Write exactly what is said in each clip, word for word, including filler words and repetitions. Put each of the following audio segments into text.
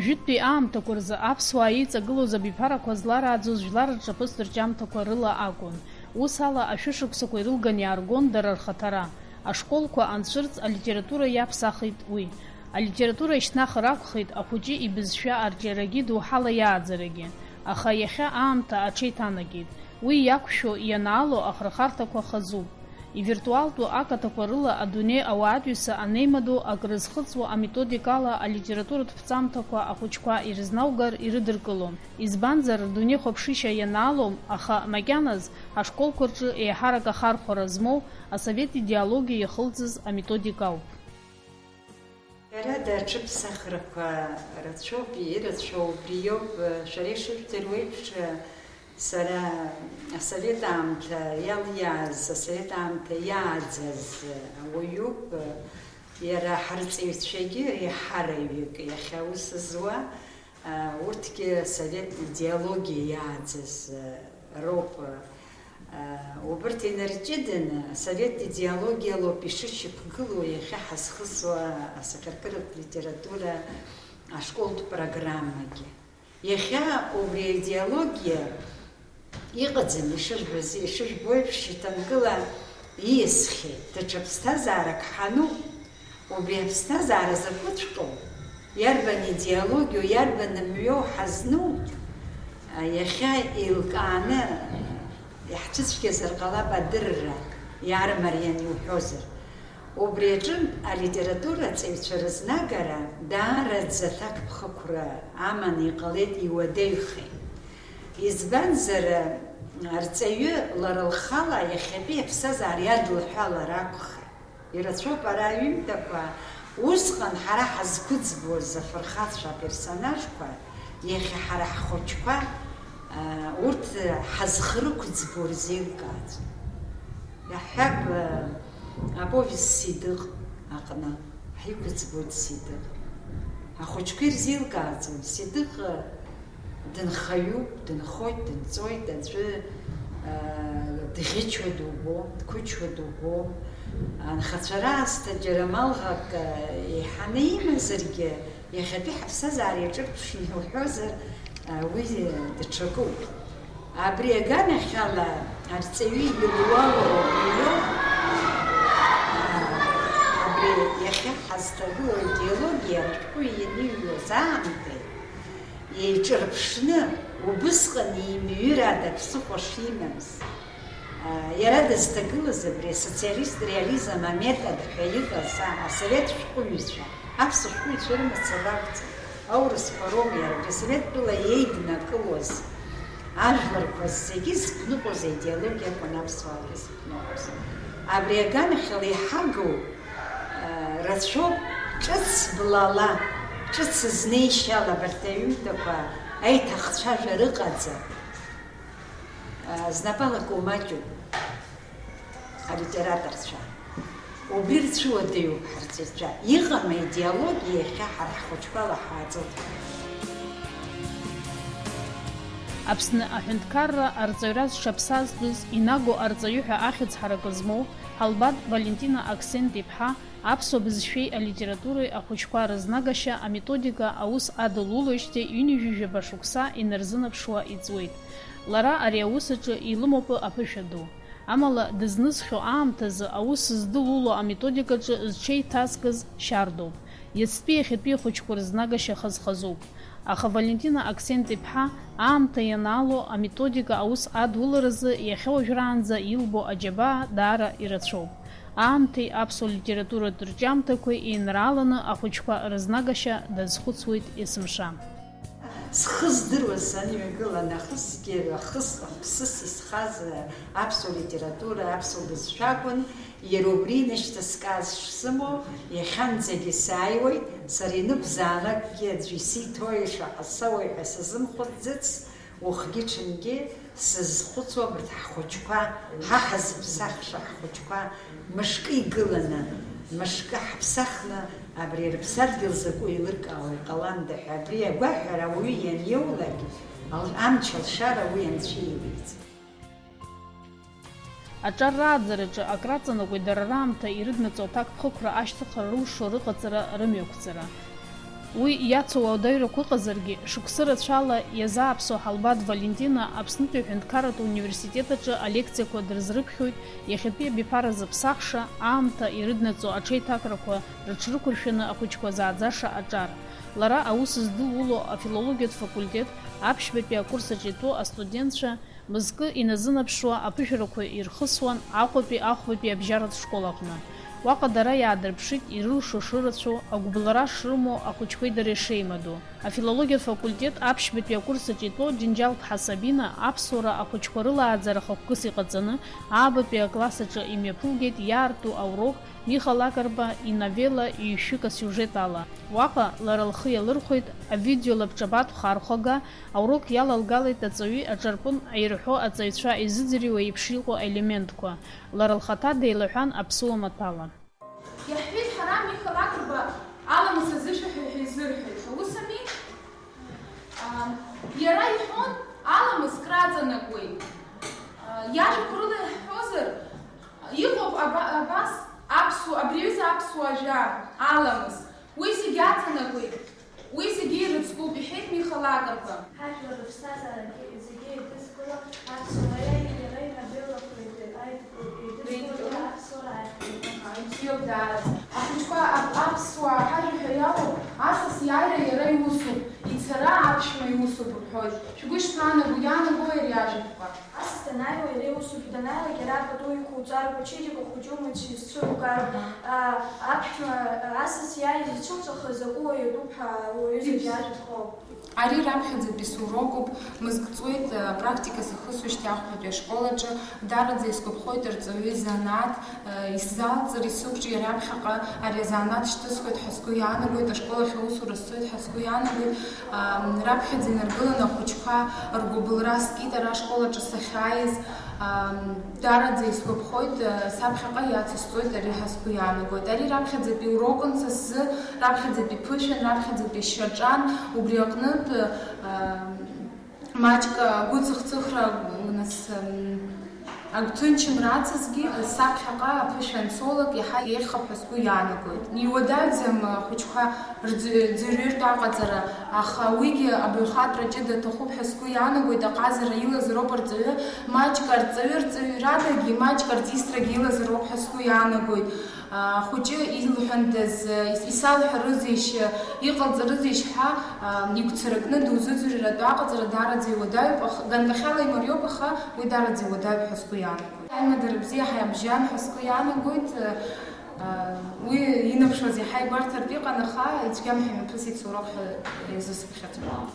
Жәытәтәи аамҭақәа рзы аԥсуаа еиҵагылоз абиԥарақәа зларааӡоз жәлар рҿаԥыцтә рҿиамҭақәа рыла акәын. Ус ала, ашәышықәсақәа ирылган иааргон дара рхаҭара. Ашколқәа анцәырҵ, алитература иаԥсахит уи. Алитература ишьҭнахыр акәхеит ахәыҷы ибызшәа арҿиарагьы доуҳала иааӡарагьы, аха иахьа аамҭа аҽеиҭанакит. Уи иақәшәо ианаало ахырхарҭақәа хазуп. Ивиртуалтәу акаҭақәа рыла адунеи ауаатәыҩса анеимадоу акрызхыҵуа аметодикала алитературатә ԥҵамҭақәа ахәыҷқәа ирызнаугар ирыдыркылом. Избанзар, рдунеихәаԥшышьа ианаалом, аха макьаназ ҳашколқәа рҿы еиҳарак ахархәара змоу асовет идеологиа иахылҵыз аметодика ауп. Ҳәарада, аҽыԥсахрақәа рацәоуп, ирацәоу убриоуп. Шәара ишыжәдыруа еиԥш, сара асовет аамҭа иалиааз, асовет аамҭа иааӡаз ауаҩуп. Иара ҳарҵаҩцәагьы реиҳараҩык иахьа аус зуа, урҭгьы асовет идеологиа иааӡаз роуп. Убырҭ инарҷыданы асовет идеологиалоуп ишышьақәгылоу иахьа ҳазхысуа асахьаркыратә литература ашколтә программагьы. Иахьа убри аидеологиа иҟаӡам, ишыжәбаз, ишыжәбо еиԥш, шьаҭанкыла ииасхьеит, даҽа ԥсҭазаарак ҳануп. Убри аԥсҭазаара закәыҵәҟьоу, иарбан идеологиоу, иарбан мҩоу ҳазнуп, иахьа еилкааны иаҳцәыцәгьазар ҟалап адырра, иаармариан иуҳәозар. Убри аҿынтә алитератураҵаҩцәа рызнагара даараӡа аҭакԥхықәра аманы иҟалеит, иуадаҩхеит. Избанзар, арҵаҩы лара лхала иахьатәи аԥсҭазаара иадылҳәалар акәхап. Ирацәоуп ара аҩымҭақәа, усҟан ҳара ҳазқәыӡбоз афырхацәа аперсонажқәа, иахьа ҳара ҳхәыҷқәа, аа, урҭ ҳазхрықәӡбо рзеилкааӡом. Иаҳҳәап, аповест Сидыҟ аҟны, ҳиқәыӡбоит Сидыҟ. Ахәыҷқәа ирзеилкааӡом, Сидыҟ дынхаҩуп, дынхоит, дынҵоит, аӡәы, аа, дӷьычуа дубом, дқәычуа дубом. Анхацәа раасҭа џьара малӷак, аа, еиҳаны имазаргьы, иахьатәи ҳаԥсҭазаара иаҿырԥшны иуҳәозар, аа, уи даҽакуп. Абри аганахьала арҵаҩы илуалуа иоуп, аа, абри иахьа ҳазҭагылоу идеологиа ашәҟәы ианыҩуаз аамҭеи еиҿырԥшны, убысҟан имҩырада ԥсыхәа шимамыз. Иара дызҭагылаз абри асоциалисттә реализм аметод ҳәа иҟаз асовет шәҟәыҩҩцәа, аԥсуа шәҟәыҩҩцәа рымацара акәӡам, аурысқәа роуми, иара абри асовет тәыла еиднакылоз ажәларқәа зегьы зықәныҟәоз аидеологиа акәын аԥсуаагьы зықәныҟәоз. Абри аганахьала иҳагу рацәоуп, ҿыц блала, ҿыц знеишьала абарҭ аҩымҭақәа аиҭахцәажәара ыҟаӡам. Знапала кумаҷуп алитераторцәа. Убри рцәыуадаҩуп ҳарҵаҩцәа. Иҟам аидеологиа иахьа ҳара ҳхәыҷқәа ала ҳааӡоит. Аԥсны аҳәынҭқарра арҵаҩра зҽаԥсазтәыз, инаго арҵаҩы ҳәа ахьӡ ҳаракы змоу, Ҳалбаҭ Валентина Аксент-иԥҳа аԥсуа бызшәеи алитературеи ахәыҷқәа рызнагашьа аметодика аус адылулоижьҭеи ҩынҩажәижәаба шықәса инарзынаԥшуа иҵуеит. Лара ари аус аҿы илымоуп аԥышәа ду. Амала, дызнызхьоу аамҭазы аус здылуло аметодикаҿы зҽеиҭазкыз шьардоуп. Иацтәи иахьатәи ахәыҷқәа рызнагашьа хаз-хазуп. Аха Валентина Аксент-иԥҳа аамҭа ианаало аметодика аус адуларазы иахьа уажәраанӡа илбо аџьабаа даара ирацәоуп. Аамҭеи аԥсуа литературатә рҿиамҭақәеи еинрааланы ахәыҷқәа рызнагашьа дазхәыцуеит есымша. Схы здыруаз саныҩагыла нахысгьы, ахыс, аԥсыс исхаз аԥсуа литература, аԥсуа бызшәа акәын, иара убри инашьҭаскааз шсымоу, иахьанӡагьы сааиуеит, сара ианакәзаалакгьы аӡәы исиҭои, шаҟа соуеи ҳәа сазымхәыцӡац, ухгьы-ҽынгьы сызхәыцуа абарҭ ҳхәыҷқәа, ҳа ҳазыԥсахша ҳхәыҷқәа, мышкы игыланы, мышкы ҳаԥсахны, абри рыԥсадгьыл закәу еилыркаауа иҟаланда ҳәа абри агәаҳәара ауаҩы ианиоулак, ал-, амч алшара уи анцәа иеиуеиҵеит. Аҿар рааӡараҿы акраҵанакуеит дара раамҭа ирыднаҵо аҭакԥхықәра ашьҭыхра рылшо рыҟаҵара рымҩақәҵара. Уи иацу ауадаҩрақәа ыҟазаргьы, шықәсы рацәала иазааԥсоу Ҳалбад Валентина Аԥснытәи аҳәынҭқарратә университет аҿы алекциақәа дырзрыԥхьоит, иахьатәи абиԥара зыԥсахша, аамҭа ирыднаҵо аҽеиҭакрақәа рыҽрықәыршәаны ахәыҷқәа зааӡаша аҿар. Лара аус здылуло афилологиатә факультет аԥшьбатәи акурс аҿы итәоу астудентцәа мызкы иназынаԥшуа аԥышәарақәа ирхысуан Аҟәатәи ахәбатәи абжьаратә школ аҟны. Уаҟа дара иаадырԥшит ирылшо шырацәоу, агәыбылра шрымоу ахәыҷқәеи дареи шеимадоу. Афилологиатә факультет аԥшьбатәи акурс аҿы итәоу Џьынџьал-ԥҳа Сабина аԥсуара ахәыҷқәа рылааӡара хықәкыс иҟаҵаны, аабатәи акласс аҿы имҩаԥылгеит иаарту аурок Миха Лакрба иновелла ҩ-шәҩык асиужет ала. Уаҟа лара лхы иалырхәеит авидеолабҿабатә хархәага, аурок иалалгалеит аҵаҩи аҿарпын аирҳәо аҵаҩцәа изыӡырҩуа еиԥш иҟоу аелементқәа. Лара лхаҭа деилаҳәан аԥсуа маҭәала. Иаҳҳәеит ҳара Миха Лакрба аламыс азышәаҳәа ҳәа изырҳәеит ҳәа, ус ами? Ам, иара иҳәон, аламыс краҵанакуеит. А, иажәақәа рыла иаҳҳәозар, иҟоуп аба-, абас аԥсуа, абри аҩыза аԥсуа ажәа, аламыс. Уи зегь аҵанакуеит, уи зегьы ирыцкуп, иҳәеит Миха Лакрба. Ҳажәлар рыԥсҭазаарагьы зегьы еидызкыло аԥсуара, иара инавеллақәа еидызкыло аԥсуара ахьӡуп. Бзиоуп, даараӡа. Ахәыҷқәа ап-, аԥсуаа ҳажәа ҳәа иалоу асас иааира иара иусуп, ицара аԥшәма иусуп рҳәоит. Шәгәы ишԥаанаго, иаанаго иара иажәақәа? Асас данааиуа иара иусуп, данааилак иара пату иқәуҵар, ачирик ахәыҷы умчи зцәыргар, Аҳа. А, аԥшәма, а, асас иааиз ицәылҵәахыз акәуа иатәуп ҳәа уаҩы зегьы Ибз. Иажәа ҳҳәоуп. Ари раԥхьаӡатәи сурокуп, мызк ҵуеит, а, практика сахысуеижьҭеи ахәбатәи ашкол аҿы, дараӡа исгәаԥхоит арҵаҩы изанааҭ, а, исзалҵыр, исықәҿиар аԥхьаҟа ари азанааҭ шьҭысхуеит ҳәа сгәы иаанагоит, ашкол ахь аусура сцоит ҳәа сгәы иаанагоит. Ам, раԥхьаӡа инаргыланы ахәыҷқәа ргәыбылра скит ара ашкол аҿы сахьааиз. Ам, дараӡа исгәаԥхоит, а, саԥхьаҟа иацысҵоит ари ҳәа сгәы иаанагоит. Ари раԥхьаӡатәи урокын са сзы, раԥхьаӡатәи ԥышәан, раԥхьаӡатәи шьаҿан, убри аҟнытә, ам, маҷк агәыцыхцыхра, нас, ам, агәҭынчымра ацызгьы, саԥхьаҟа аԥышәа ансоулак иаҳа еиӷьхап ҳәа сгәы иаанагоит. Иуадаҩӡам ахәыҷқәа рӡ-, ӡырҩыртә аҟаҵара, аха уигьы абаҩхатәра ҷыда аҭахуп ҳәа сгәы иаанагоит, аҟазара илазароуп арҵаҩы, маҷк арҵаҩы рҵаҩрадагьы, маҷк артистрагьы илазароуп ҳәа сгәы иаанагоит. Ахәыҷы илҳәандаз, ис-, исалҳәарызеишь, иҟалҵарызеишь ҳәа, а, игәцаракны дузыӡырҩратәы аҟаҵара даараӡа иуадаҩуп, аха ганкахьала имариоуп, аха уи даараӡа иуадаҩуп ҳәа сгәы иаанагоит. Аимадара бзиа ҳаиабжьан ҳәа сгәы иаанагоит. А, уи инаԥшуаз иаҳа игәарҭартә иҟан, аха ицәгьам ҳамҩаԥысит соурок ҳәа иазысыԥхьаӡоит.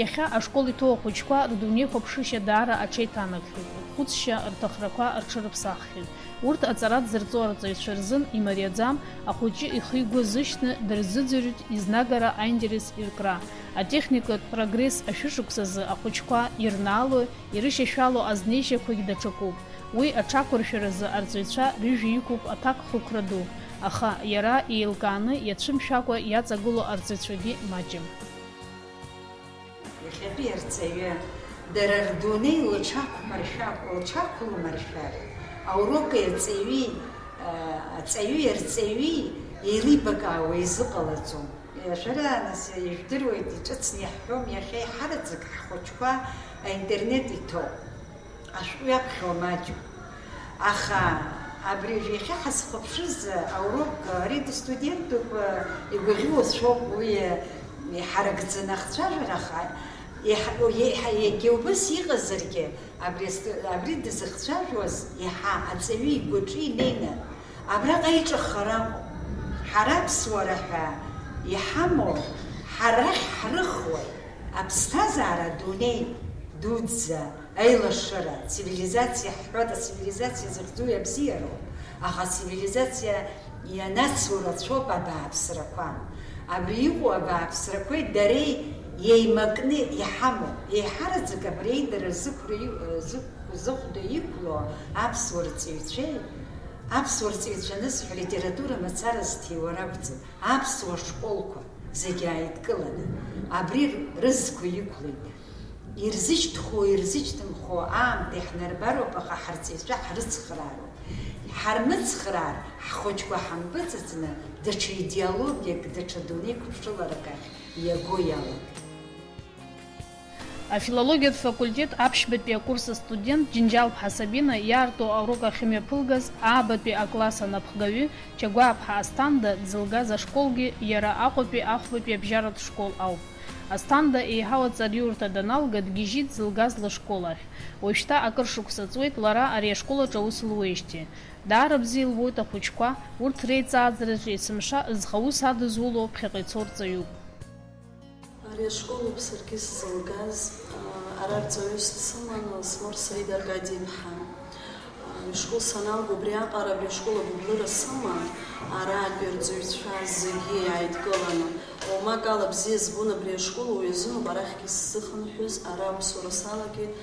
Иахьа ашкол иҭоу ахәыҷқәа рдунеихәаԥшышьа даара аҽеиҭанакхьеит, рхәыцшьа, рҭахрақәа рҽырыԥсаххьеит. Урҭ аҵара дзырҵо арҵаҩцәа рзын имариаӡам ахәыҷы ихы-игәы азышьҭны дырзыӡырҩит изнагара аинтерес иркра. Атехникатә прогресс ашәышықәсазы ахәыҷқәа ирнаало, ирышьашәало азнеишьақәагь даҽакуп. Уи аҽақәыршәаразы арҵаҩцәа рыжәҩа иқәуп аҭакхықәра ду, аха иара еилкааны иацәымшәакәа иаҵагылоу арҵаҩцәагьы маҷым. Иахьатәи арҵаҩы, дара рдунеи лҽақәмыршәакәа, лҽақәлымыршәар, аурок арҵаҩи, а, аҵаҩи арҵаҩи еилибакаауа изыҟалаӡом. Шәара, нас, ижәдыруеит, иҿыцны иаҳҳәом, иахьа еиҳараӡак ҳхәыҷқәа аинтернет иҭоуп. Ашәҟәы иаԥхьо маҷуп. Аха абри иахьа ҳазхәаԥшыз аурок, ари дыстудентуп, игәаӷьуацәоуп уи иҳаракӡаны ахцәажәара, аха иаҳ-, иаҳ-, егьа убас иҟазаргьы, абри асту-, абри дызыхцәажәоз иаҳа аҵаҩы игәаҿы инеины, абраҟа иҿахара акәым. Ҳара аԥсуара ҳәа иҳамоу, ҳара рахь ҳрыхуеит. Аԥсҭазаара адунеи дуӡӡа, аилашыра, цивилизациа ҳҳәоит, ацивилизациа захьӡу иабзиароуп, аха ацивилизациа ианацу рацәоуп абааԥсрақәа. Абри иҟоу абааԥсрақәеи дареи еимакны иҳамоуп. Еиҳараӡак абри аидара зықәра и-, зықә-, зыхәда иқәло аԥсуа рҵаҩцәеи аԥсуа рҵаҩцәа анысҳәа, литература мацара зҭиуа ракәӡам. Аԥсуа школқәа зегьы ааидкыланы абри рызқәа иқәлеит. Ирзышьҭхуа, ирзышьҭымхуа аамҭа иаҳнарбароуп, аха ҳарҵаҩцәа ҳрыцхраароуп. Ҳармыцхраар, ҳхәыҷқәа ҳампыҵыҵны, даҽа идеологиак, даҽа дунеиқәыԥшыларак ахь иаго иалагеит. Афилологиатә факультет аԥшьбатәи акурс астудент Џьынџьал-ԥҳа Сабина иаарту аурок ахьымҩаԥылгаз аабатәи акласс анапхгаҩы Чагәааԥҳа Асҭанда дзылгаз ашколгьы иара Аҟәатәи ахәбатәи абжьаратә школ ауп. Асҭанда еиҳау аҵариурҭа даналга дгьежьит дзылгаз лышкол ахь. Уажәшьҭа акыр шықәса ҵуеит лара ари ашкол аҿы аус луеижьҭеи. Даара бзиа илбоит ахәыҷқәа, урҭ реиҵааӡараҿы есымша зхы аус адызуло ԥхьаҟа ицо рҵаҩуп. Ари ашколоуп саргьы сзылгаз, ара рҵаҩыс дсыман Смыр Саид Аркадиԥҳа. Ишкол саналга убриаҟара абри ашкол агәыблыра сыман, арантәи арҵаҩцәа зегьы иааидкыланы. Уамак ала бзиа збон абри ашкол, уи азыноуп арахьгьы сзыхынҳәыз, ара аусура салагеит,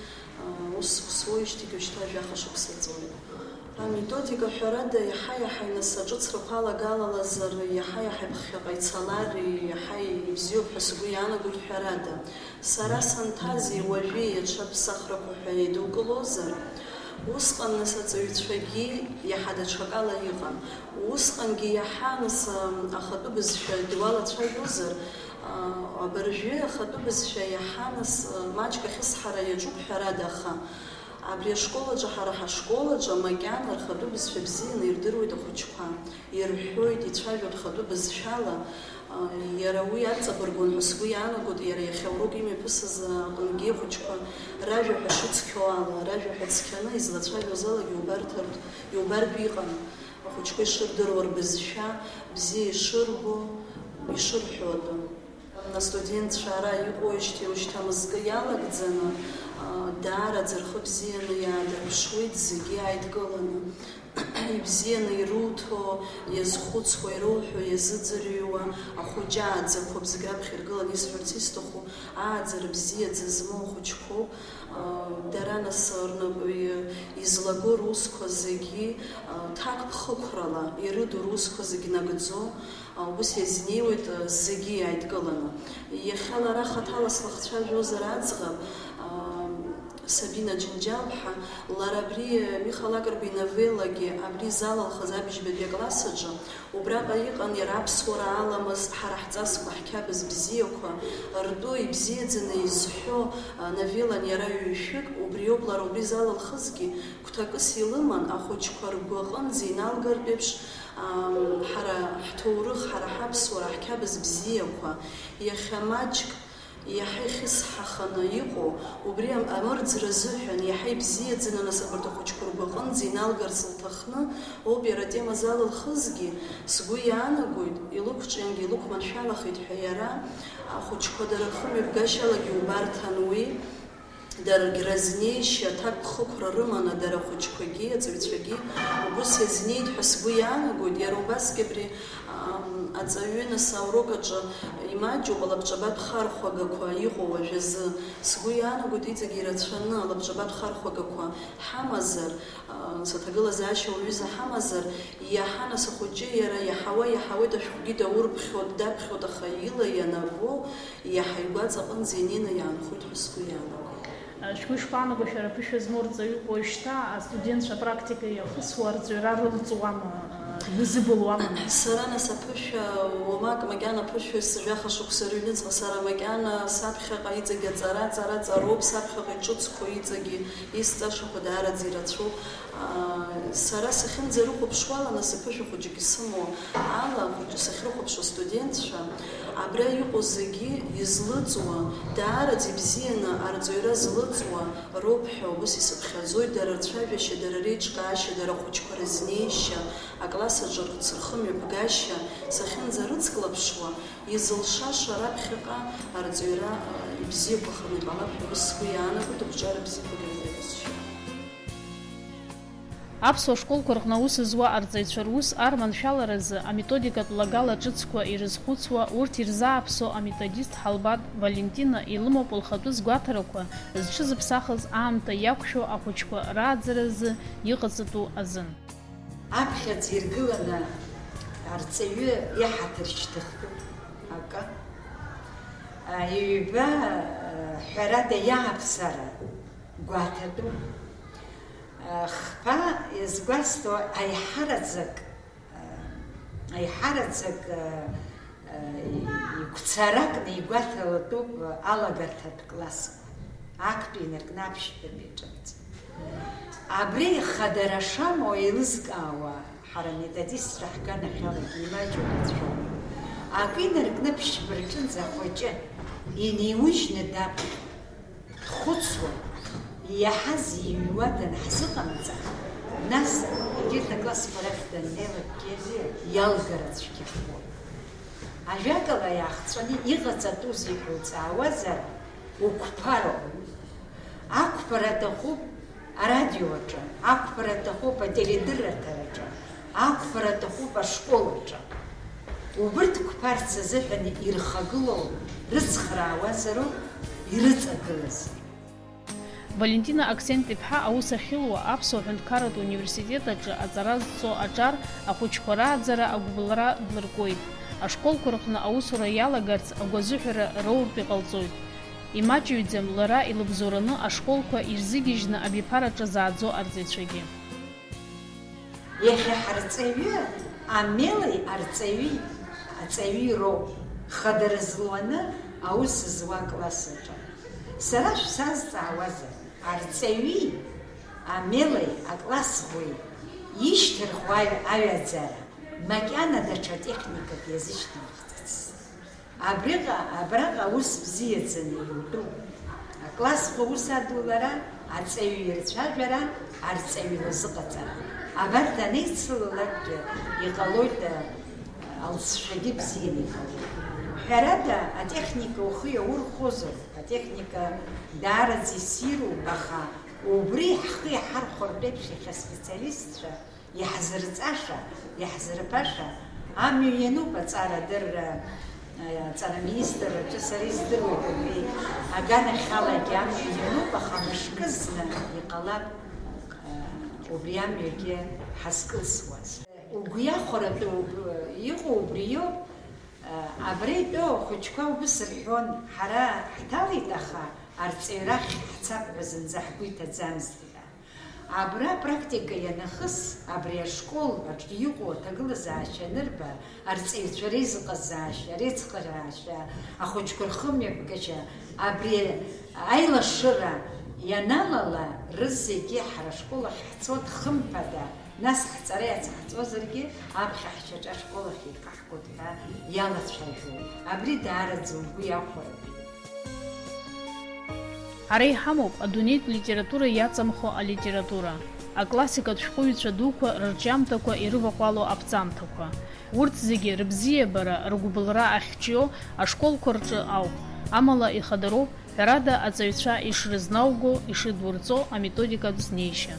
ус суеижьҭеигьы уажәшьҭа жәаха шықәса ҵуеит. Аметодика, ҳәарада, иаҳа-иаҳа инасаҿыцрақәа алагалалазар, иаҳа-иаҳа иԥхьаҟа ицалар, иаҳа ибзиоуп ҳәа сгәы иаанагоит, ҳәарада. Сара санҭази уажәи иаҽа ԥсахрақәа ҳәа еидукылозар, усҟан нас аҵаҩцәагьы иаҳа даҽакала иҟан. Усҟангьы иаҳа нас ахатәы бызшәа дуалацәажәозар, абыржәы ахатәы бызшәа иаҳа нас маҷк ахьысҳара иаҿуп, ҳәарада, аха. Абри ашкол аҿы, ҳара ҳашкол аҿы макьана рхатәы бызшәа бзианы ирдыруеит ахәыҷқәа, ирҳәоит, ицәажәоит рхатәы бызшәала. Иара уи арҵабыргуан ҳәа сгәы иаанагоит, иара иахьа аурок имҩаԥысыз аҟынгьы ахәыҷқәа ражәа ҳәа шыцқьоу ала, ражәа ҳәа цқьаны излацәажәоз алагьы иубарҭартә, иубартә иҟан, ахәыҷқәа ишырдыруа, рбызшәа бзиа ишырбо, ишырҳәо атәы. Астудентцәа ара иҟоуижьҭеи ушьҭа мызкы иалагӡаны, даараӡа рхы бзианы иаадырԥшуеит зегьы иааидкыланы. Ибзианы ируҭо, иазхәыцуа, ироуҳәо, иазыӡырҩуа ахәыҷы ааӡақәоуп зегь раԥхьа иргыланы исҳәарц исҭаху, ааӡара бзиаӡа змоу ахәыҷқәоуп. Дара нас рнап излаго русқәа зегьы ҭакԥхықәрала ирыду русқәа зегь нагӡо, Убыс иазнеиуеит зегьы иааидкыланы. Иахьа лара хаҭала слахцәажәозар аӡӷаб, Сабина Џьынџьал-ԥҳа, лара абри Миха Лакрба иновеллагьы абри залалхыз абыжьбатәи акласс аҿы, убраҟа иҟан иара аԥсуара аламыс, ҳара ҳҵасқәа, ҳқьабз бзиақәа ртәы ибзиаӡаны изҳәо новеллан иара ҩышәык, убриоуп лара убри залалхызгьы, гәҭакыс илыман, ахәыҷқәа ргәы аҟынӡа иналгартә еиԥш, Ам, ҳара ҳҭоурых, ҳара ҳаԥсуара, ҳқьабз бзиақәа, иахьа маҷк иаҳа ихьысҳаханы иҟоу, убри ам-, амырӡра азыҳәан иаҳа ибзиаӡаны нас абарҭ ахәыҷқәа ргәы аҟынӡа иналгарц лҭахны ауп иара атема залылхызгьы, сгәы иаанагоит, илықәҿиангьы илықәманшәалахеит ҳәа иара, ахәыҷқәа дара рхымҩаԥгашьалагьы убарҭан уи. Даргь разнеишьа аҭакԥхықәра рыманы, дара ахәыҷқәагьы, аҵаҩцәагьы убыс иазнеит ҳәа сгәы иаанагоит, иара убасгьы абри, ам, аҵаҩы нас аурок аҿы имаҷуп алабҿабатә хархәагақәа иҟоу уажәазы. Сгәы иаанагоит, иҵегь ирацәаны алабҿабатә хархәагақәа ҳамазар, а, нас аҭагылазаашьа уаҩыза ҳамазар, иаҳа нас ахәыҷы иара иаҳауа, иаҳауеит, ашәҟәгьы даурԥхьоит, даԥхьоит, аха ила ианаго, Иаҳа игәаҵа аҟынӡа инеины иаанхоит ҳәа сгәы иаанагоит. Шәгәы ишԥаанаго, шәара ԥышәа змоу рҵаҩуп уажәшьҭа, астудентцәа апрактика иахысуа, арҵаҩра рылҵуама, ргәы зыбылуама? Сара нас аԥышәа, уамак макьана аԥышәа сжәаха шықәса рыҩныҵҟа сара макьана саԥхьаҟа иҵегь аҵара, аҵара, аҵароуп, саԥхьаҟа иҿыцқәоу иҵегьы исҵашақәа даараӡа ирацәоуп. Сара сахьынӡарыхәаԥшуала, нас аԥышәа хәыҷык исымоу ала, ахәыҷы сахьрыхәаԥшуа астудентцәа, абра иҟоу зегьы излыҵуа, даараӡа ибзианы арҵаҩра злыҵуа роуп ҳәа убыс исыԥхьаӡоит, дара рцәажәашьа, дара реиҿкаашьа, дара ахәыҷқәа рызнеишьа, акласс аҿы рхы-, рхымҩаԥгашьа сахьынӡарыцклаԥшуа, изылшаша раԥхьаҟа арҵаҩра, а, ибзиақәаханы иҟалап ҳәа убыс сгәы иаанагоит, ақәҿиара бзиақәагьы рзеиӷьасшьоит. Аԥсуа школқәа рҟны аус зуа арҵаҩцәа рус арманшәаларазы аметодикатә лагала ҿыцқәа ирызхәыцуа, урҭ ирзааԥсо аметодист Ҳалбат Валентина илымоуп лхатәы згәаҭарақәа, зҽызыԥсахыз аамҭа иақәшәо ахәыҷқәа рааӡаразы иҟаҵатәу азын. Аԥхьаӡа иргыланы арҵаҩы иҳаҭыр шьҭыхтәуп акы. Ҩба, ҳәарада, иааԥсара гәаҭатәуп. Хԥа иазгәасҭо аиҳараӡак, аиҳараӡак игәцаракны игәаҭалатәуп алагарҭатә классқәа, актәи инаркны аԥшьбатәи аҿынӡа. Абри хадара шамоу еилызкаауа, ҳара методистцәа ҳганахьалагьы имаҷу рацәоуп. Акы инаркны ԥшьба рҿынӡа ахәыҷы инеиужьны даԥхьоит. Дхәыцуан, иаҳаз иҩуа данҳзыҟамҵа, нас егьырҭ аклассқәа рахь даннеилакгьы иалгара цәгьахоит. Ажәакала, иаахҵәаны иҟаҵатәузеи ҳәа уҵаауазар, уқәԥароуп. Ақәԥара аҭахуп арадио аҿы, ақәԥара аҭахуп ателедырраҭараҿы, ақәԥара аҭахуп ашкол аҿы. Убырҭ қәԥарц азыҳәан ирхагылоу рыцхраауазароуп ирыҵагылаз. Валентина Аксент-иԥҳа аус ахьылуа Аԥсуа ҳәынҭқарратә университет аҿы аҵара зҵо аҿар ахәыҷқәа рааӡара агәыбылра длыркуеит. Ашколқәа рҟны аусура иалагарц агәазыҳәара роуртә иҟалҵоит. Имаҷыҩӡам лара илыбзоураны ашколқәа ирзыгьежьны абиԥараҿы зааӡо арҵаҩцәагьы. Иахьа ҳарҵаҩы амели арҵаҩи аҵаҩи роуп, хадара злуаны аус зуа акласс аҿы. Сара шәсазҵаауазар, арҵаҩи амели аклассӷәеи ишьҭырхуа аҩ-, аҩаӡара макьана даҽа техникак иазышьҭымхӡацызт. Абриҟа, абраҟа аус бзиаӡаны иутәуп. Аклассқәа аус адулара, аҵаҩы ирцәажәара, арҵаҩы илазыҟаҵара. Абарҭ анеицылалакгьы иҟалоит, а, алҵшәагьы бзианы иҟалоит. Ҳәарада, атехника ухы иаурхәозар, атехника даараӡа иссируп, аха убри ҳхы иҳархәартә еиԥш иахьа специалистцәа иаҳзырҵаша, иаҳзырԥаша амҩа иануп аҵарадырра, аҵара министр аҿы сара издыруеит убри аганахьалагьы амҩа иануп, аха мышкы зны иҟалап, убри амҩагьы ҳазкылсуаз. Угәы иахәаратәы иҟоу убриоуп, абра итәоу ахәыҷқәа убыс рҳәон, ҳара ҳҭалеит, аха арҵаҩрахь ҳцап ҳәа зынӡа ҳгәы иҭаӡамызт ҳәа. Абра апрактика ианахыс, абри ашкол аҿы иҟоу аҭагылазаашьа анырба, арҵаҩцәа реизыҟазаашьа, реицхыраашьа, ахәыҷқәа рхымҩаԥгашьа, абри аилашыра ианалала, рызегьы ҳара ашкол ахь ҳцоит хымԥада, нас ҳҵара иацаҳҵозаргьы, аԥхьа ҳшьаҿа ашкол ахь еиқаҳкуеит ҳәа иалацәажәоит. Абри даараӡа угәы иахәароуп. Ара иҳамоуп адунеитә литература иаҵамхо алитература, аклассикатә шәҟәыҩҩцәа дуқәа рырҿиамҭақәа ирываҟәало аԥҵамҭақәа. Урҭ зегьы рыбзиабара, ргәыбылра ахьҿио ашколқәа рҿы ауп, амала ихадароуп, ҳәарада, аҵаҩцәа ишрызнауго, ишыдурҵо аметодикатә знеишьа.